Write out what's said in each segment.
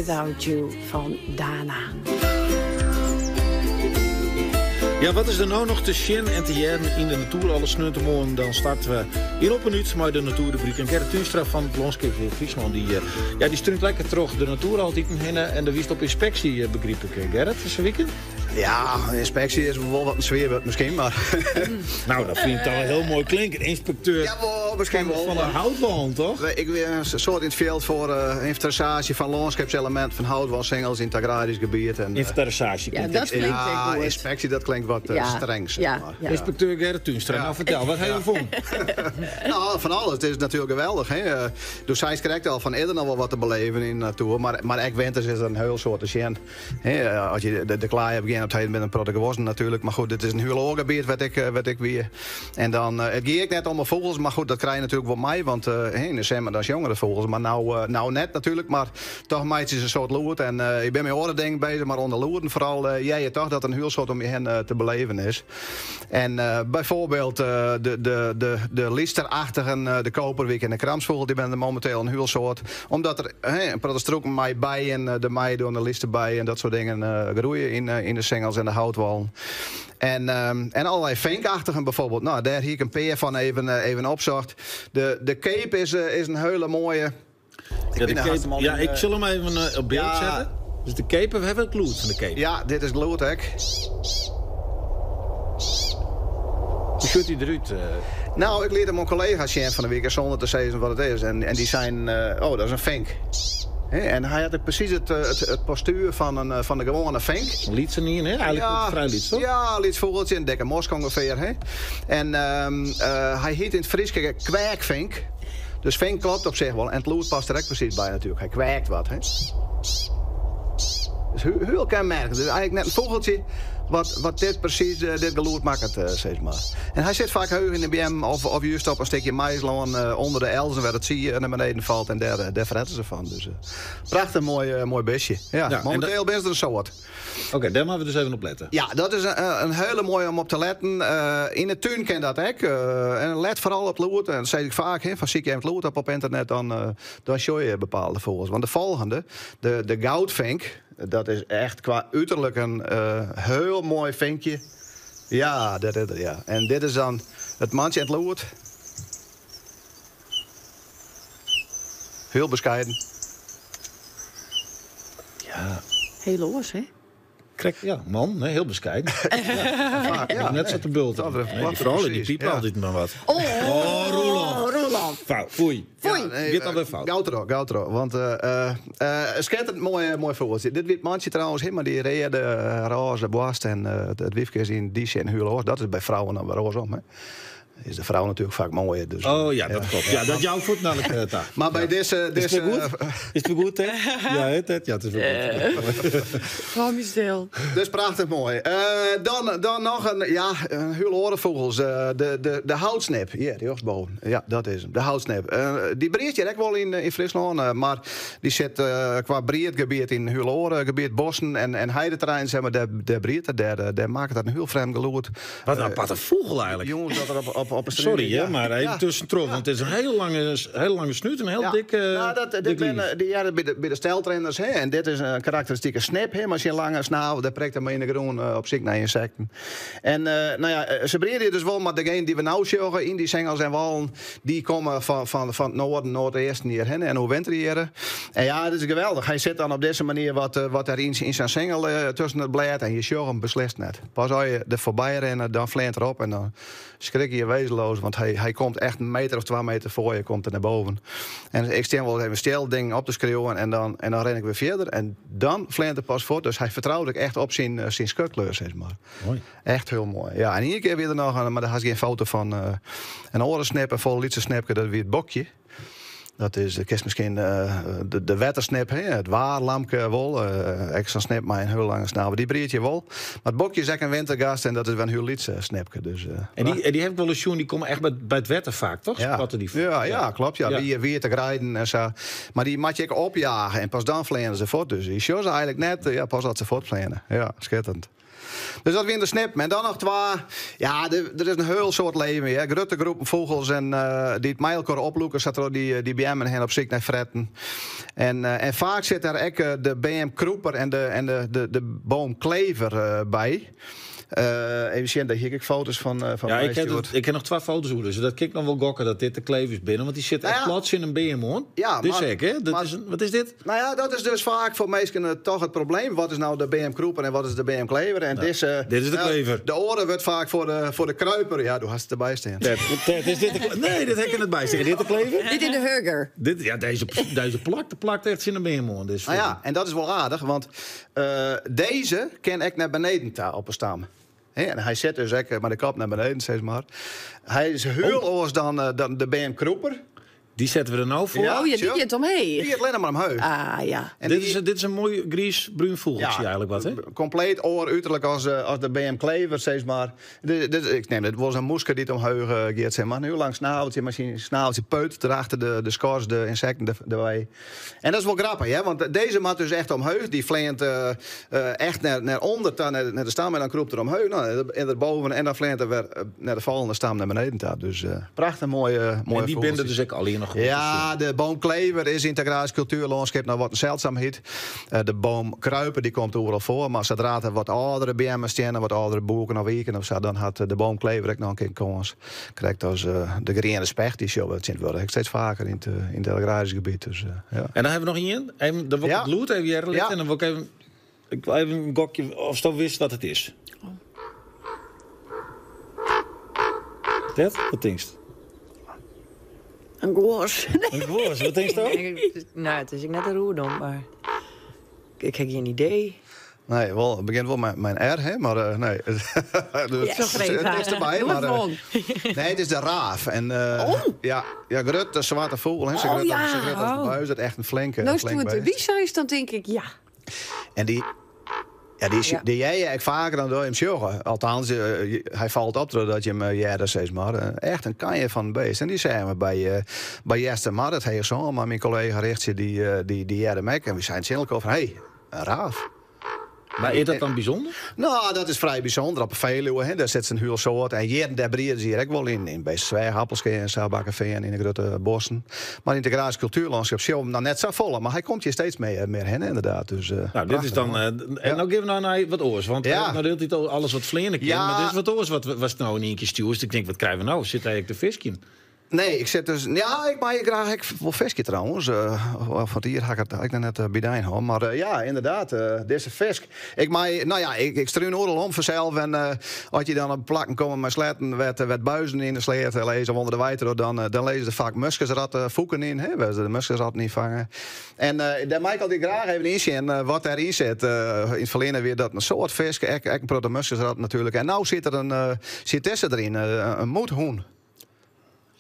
Without You fan Dana. Ja, wat is der no noch te sjen en te hearren yn de natoer? Alle sneontemoarn dan starte we yn Op en Ut mei de natoerrubryk. En Gerrit Tuinstra fan it Lânskip Fryslân dy, eh, ja, dy strúnt lekker troch de natoer altiten hinne. En do wiest op ynspeksje, eh, begryp ik, eh, Gerrit, dizze wiken? Ja, ynspeksje is wol wat in swier wurd miskien, mar... Nou, dat fyn ik toch hiel moai klinken. Ynspekteur ja, wol, miskien wol. Fan de houtwâlen, toch? Ik wie in soad yn it fjild foar uh, ynventarisaasje fan lânskipseleminten fan houtwâlsingels yn it agrarysk gebiet. En, eh, ynventarisaasje klinkt ja, dat klinkt ja, goed. Ynspeksje, dat klinkt wat uh, streng, zeg ja, maar. Ja. Ynspekteur Gerrit Tuinstra, nou fertel, wat ha jo fûn? Nou, fan alles. It is natuerlik geweldich. Hè. Do seist krekt al fan is der noch wol wat te beleven yn de natoer, mar, mar ek winters is der in hiel soad te sjen. As je de klaai op gean op 't heden binne in protte guozzen natuerlik. Mar goed, dit is in hiel oar gebiet wêr't ik, wêr't ik wie. En dan, it gie ek net om de fûgels, mar goed, dat krij je natuerlik wol mei. Want yn de simmer dan sjonge de fûgels. Mar no, no net natuerlik, mar toch meitsje se in soad lûd. En ik bin mei oare dingen bezich, mar oan de lûden foaral hear je toch dat der in hiel soad om je hinne te beleven is. En byfoarbyld de, de, de, de lysterachtigen, de koperwiek en de kramsfûgel, dy binne der mominteel in hiel soad. Omdat der in protte strûken mei bijen, de meidoorn, de lysterbij en dat soart dingen groeie yn de singels en de houtwâlen. En, en allerlei finkachtigen bijvoorbeeld. Nou, dêr hie ik in pear fan even, even opsocht. De, de keep is, is in hiele moaie. Ja, de keep, ja, ik sil him even op byld sette. Dus de keep, we hawwe it lûd fan de keep. Ja, dit is it lûd ek. Hoe sjocht hy derút? Nou, ik liet him oan kollega's sjen fan de wike sûnder te sizzen wat it is. En, en dy seinen, oh, dat is in fink. En hy hat ek presys it, it, it postuer fan, in, fan de gewoane fink. In lytse ien, hè? Eigentlik ja, frij lyts, toch? Ja, lyts fûgeltsje, in dikke mosk ûngefear. Hè? En hy hjit yn it Frysk ek kwêkfink. Dus fink klopt op sich wol. En it lûd past der ek presys by natuerlik. Hy kwêkt wat, hè? Dus hiel kenmerkend. Dus eigentlik net in fûgeltsje wat, wat dit presys, dit gelûd makket, sis mar. En hy sit faak heech yn de beammen of, of just op in stikje maislân ûnder de elzen wêr it sie nei beneden falt en dêr, dêr frette se fan. Dus prachtich moai, moai bistje. Ja, Ja, en mominteel binne se der in soad. Oké, dêr moatte we dus even op lette. Ja, dat is in hiele moaie om op te letten. Yn de tún kin dat ek. En let foaral op it lûd. En dat sis ik faak, hè, fan sykje even it lûd op op ynternet, dan, dan sjoch je bepaalde fûgels. Want de folgjende, de, de goudfink, dat is echt kwa uterlik in hiel moai finkje. Ja, dat is er, ja. En dit is dan it mantsje en it lûd. Hiel beskeiden. Ja. Hiel oars, hè? Krekt, ja, man, hè, hiel beskeiden. Ja, ja, net sa te bulten. Nee, dy froulju dy pipe altyd mar wat. Oh, oh Roelof. Roelof. Fout, foei. Foei. Ja, nee, Giet alwer fout. Gau troch, gau troch. Want uh, uh, skitterend moai, moai fûgeltsje. Dit wie it mantsje trouwens, hè, mei dy reade, rôze boarst en it wyfke is yn dy sin hiel oars. Dat is by frouwen dan wer oarsom, hè. Is de frou natuerlik faak moaier. Dus, oh ja, dat klopt. Ja, dat jou ik fuortendalik ta. Mar by dizze... Is it goed? Is it goed, Ted? Ja, hè, Ted? Ja, it is wol goed. Hâld my stil. Dus prachtich moai. Dan, dan noch in, ja, in hiel oare fûgels. De, de, de houtsnip. Hjir, rjochtsboven. Ja, dat is him. De houtsnip. Dy briedt hjir ek wol yn, yn Fryslân, mar dy sit kwa briedgebiet yn in hiel oar gebiet. Bosken en, en heideterreinen, zeg mar, dêr, dêr briedt er. Dêr, dêr makket er in hiel frjemd gelûd. Wat in aparte fûgel eigentlik. Jûns dat er op, op, op 'e Sorry, hè, mar even tuskentroch, want it is in hiele lange, hiele lange snút en in hiel dik Nou, dat, dit binne, dy hearre by de, by de steltrinners, hè, en dit is in karakteristike snip, hè, mei syn lange snavel, dêr prikt er mei yn de grûn op syk nei ynsekten. En nou ja, se briede dus wol, mar degene dy't we no sjogge yn dy singels en wâlen, dy komme fan, fan, fan it noarden, noardeasten hjirhinne en oerwinterje hjir. En ja, it is geweldich. Hy sit dan op dizze manier wat, wat dêr yn, yn sa'n singel tusken it blêd en je sjogge him beslist net. Pas as je der foarby rinne, dan fleant er op en dan skrikke je wezenloos, want hy, hy komt echt in meter of 2 meter foar je, komt er nei boven. En ik stean wol even stil dingen op te skriuwen en dan, en dan rin ik wer fierder en dan fleant er pas fuort. Dus hy fertrout ek echt op syn, syn skutkleur, sis mar. Moai. Echt hiel moai. Ja, en ien kear wie der noch, mar dêr hast gjin foto fan, in oare snip, in folle lytser snipke, dat wie it bokje. Dat is, kinst miskien de, de wettersnip, hè, it waarlamke wol. Ek sa'n snip mei in hiel lange snavel. Dy briedt hjir wol. Mar it bokje is ek in wintergast en dat is wer in hiel lyts snipke. Dus, En dy, en dy ha ik wolris sjoen, dy komme echt by, by it wetter faak, toch? Ja. Spotte dy Ja, ja, klopt. Ja. Ja. Wie, wiete greiden en sa. Mar dy moat je ek opjage en pas dan fleane se fuort. Dus je sjogge se eigentlik net, ja, pas as se fuortfleane. Ja, skitterend. Dus dat wiene de snippen. En dan noch twa. Ja, der is in hiel soad leven. Hè. Grutte groepen fûgels en dy't mei elkoar oplûke sa't dy, dy beammen. beammen hinne op syk nei fretten. En, en faak sit der ek de beamkrûper en de, en de, de, de boomklever by. Even sjen, dêr hie ik ek foto's fan fan Ja, ik ha, ik ha noch twa foto's oer, dus dat kin ik noch wol gokke dat dit de klevers binne, want dy sitte echt plat tsjin in beam oan. Ja, Dit ek, hè? Dat is in, wat is dit? Nou ja, dat is dus faak foar minsken toch it probleem. Wat is no de beamkrûper en wat is de beamklever? En dizze, dit is de klever. De oare wurdt faak foar de kruiper. Ja, do hast it derby stean. Ted, Ted, is dit de, nee, dit ha ik net by stean. Dit de klever? Dit is de hugger. Dit, ja, deze plakt echt tsjin de beam oan. Dus Nou ja, en dat is wol aardich, want Dizze kin ek nei beneden ta op 'e stam. En hy sit dus ek mei de kop nei beneden, sis mar. Hy is hiel oars dan de beamkrûper. Dy sette we der no foar. Oh ja, dy giet omheech. Dy giet allinnich mar omheech. Ah ja. En dit is, dit is in moai griis-brún fûgeltsje eigenlik wat, hè? Kompleet oar uterlik as de beamklever, sis mar. Ik neam dit wolris in mûske dy't omheech giet, sis mar. In hiel lang snaveltsje, mei syn snaveltsje peut der achter de skors, de ynsekten derwei. En dat is wol grappich, hè? Want dizze moat dus echt omheech. Dy fleant echt nei ûnder ta, nei de stam en dan krûpt er omheech. No, en der boven en dan fleant er wer nei de folgjende stam nei beneden ta. Dus prachtich moaie, moaie En dy binne der dus ek allegear noch goed te Ja, sjen. de boomklever is yn it agrarysk kultuerlânskip noch wat in seldzaamheid. De boomkruiper dy komt oeral foar, mar sadra't der wat âldere beammen steane, wat âldere bûken of iken of sa, dan hat de boomklever ek noch in kear in kâns. Krekt as de griene specht, dy sjogge we tsjintwurdich ek steeds faker yn it agrarysk gebiet. Dus, ja. En dan hawwe we noch ien. Even, dan wol ik it lûd even hearre litte en dan wol ik even, ik wol even in gokje oftsto witst wat it is. Ted, wat tinkst? In goas. In goas, wat tinksto? No, it is ek net in roedom, mar ik ha gjin idee. Nee, wol, it begjint wol mei in R, hè, mar eh, nee. Yes. It is derby, mar, nee, it is de raaf. En, oh. Ja, ja, grutte swarte fûgel, hè, sa oh, grut ja. sa grut as de buizerd, echt in flinke No, flink it beest. wie seist, dan tink ik ja. En dy, ja, dy, Ja. dy hearre je ek faker dan dat je him sjogge. Althans, hy falt op trochdat je him hearre, sis mar. Echt in kanje fan in beest. En dy seagen we by Eastermar, it Heechsân. Mar myn kollega Richtsje, dy hearde him ek. En wy seinen tsjin elkoar fan, hé, in raaf. Mar is dat dan bysûnder? No, dat is frij bysûnder. Op 'e Feluwe, hè, dêr sit in hiel soad. En hjir en dêr briede se hjir ek wol yn. Yn Beetstersweach, Appelskea en sa, Bakkefean, yn 'e grutte bossen. Mar yn it agrarysk kultuerlânskip sjogge we him noch net sa folle. Mar hy komt hjir steeds mear hinne, ynderdaad. Dus, Nou, dit is dan. En no gean we no nei wat oars. Want Ja. no de hiele tiid al alles wat fleane kin. Ja. Mar dit is wat oars wat watst no yn ien kear stjoerst. Ik tink, wat krije we no? Sit hy ek te fiskjen? Nee, ik sit dus. Ja, ik mei graach ek wol fiskje trouwens. Fan 't jier ha ik it ek noch net by d'ein hân. Mar ja, ynderdaad, dizze fisk. Ik mei, no ja, ik strún oeral om fansels. En as je dan op plakken komme mei sletten wêr't wêr't buizen yn de sleat lizze of ûnder de wei troch, dan dan lizze der faak muskusratfûken yn, hè, wêr't se de muskusratten yn fange. En dêr mei ik altyd graach even yn sjen wat dêryn sit. Yn it ferline wie dat in soad fisk, ek ek in protte muskusratten natuerlik. En no sit der in sit dizze deryn, in moedhûn.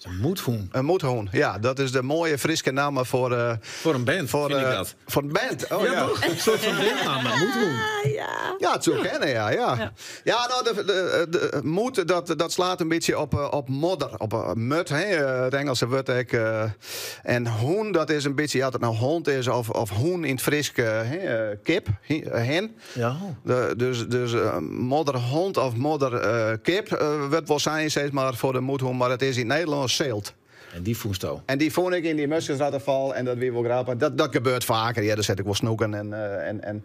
In moedhûn? In moedhûn, ja. Dat is de moaie Fryske namme foar... Uh, foar in band, foar, fyn ik uh, dat. Foar in band, oh ja. ja. Toch? In soart fan bandnamme, moedhûn. Ja. Ja, it soe kinne, ja. Ja, ja no, de moed, dat slaat in bytsje op modder, op mud, hè, it Ingelske wurd ek. En hûn, dat is in bytsje, ja, oft it no hond is of hûn yn it Frysk, hè, kip, hin. Ja. Dus modderhond of modderkip wurdt wol sein, sis mar, foar de moedhûn, mar it is yn it Nederlânsk zeelt. En dy fûnsto? En dy fûn ik yn dy muskusrattefal en dat wie wol grappich. Dat gebeurt faker, ja, der sit ek wol snoeken en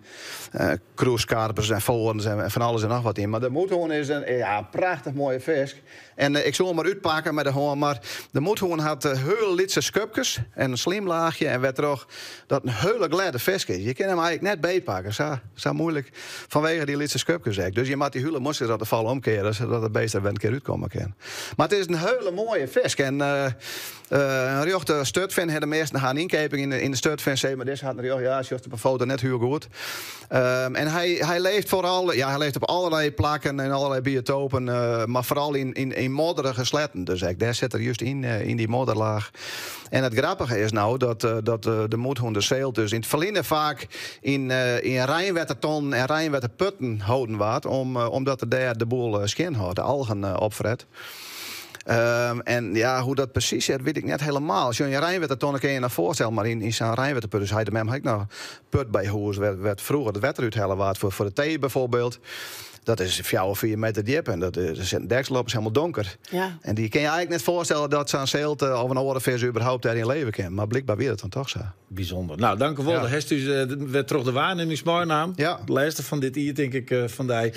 kroeskarpers en voorns en fan alles en noch wat yn. Mar de moedhûn is in ja, prachtich moaie fisk. En ik soe him mar útpakke mei de hân, mar de moedhûn hat hiele lytse skubkes en in slymlaachje en wêrtroch dat in hiele glêde fisk is. Je kinne him eigentlik net beetpakke, sa, sa muoilik fanwege dy lytse skubkes ek. Dus je moatte dy hiele muskusrattefal omkeare sadat it beest der wer in kear útkomme kin. Mar it is in hiele moaie fisk en in rjochte sturtfin ha de measten harren ynkeping yn de sturtfin, sis mar dizze hat in rjocht, ja, sjochst op 'e foto net hiel goed. En hy leeft foaral, ja, hy leeft op allerlei plakken en allerlei biotopen, mar foaral yn modderige sletten. Dus ek dêr sit er just yn dy modderlaach. En it grappige is no dat de moedhûn de zeelt dus yn it ferline faak yn reinwettertonnen en reinwetterputten holden waard, omdat er dêr de boel skjin hâldt, de algen opfret. En ja, hoe't dat presys sit, wit ik net hielendal. Sjoch, in reinwettertonne kin je noch foarstelle, mar yn sa'n reinwetterput, dus heit en mem ha ek noch put by hûs, wêr't froeger it wetter úthelle waard foar de tee byfoarbyld. Dat is 4, 5 meter djip en der sit in deksel op, is hielendal donker. En dy kin je eigentlik net foarstelle dat sa'n zeelt of in oare fisk überhaupt dêryn leve kin. Mar blykber wie dat dan toch sa. Bysûnder. No, dankewol. Dan hast ús wer troch de waarnimmings meinaam. De lêste fan dit jier, tink ik, fan dy.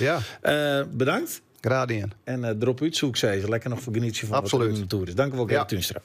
Bedankt. Graach dien. En derop út, soe ik sizze. Lekker noch foar genietsje fan wat der yn de natoer is. Dankewol, Gerrit Tuinstra.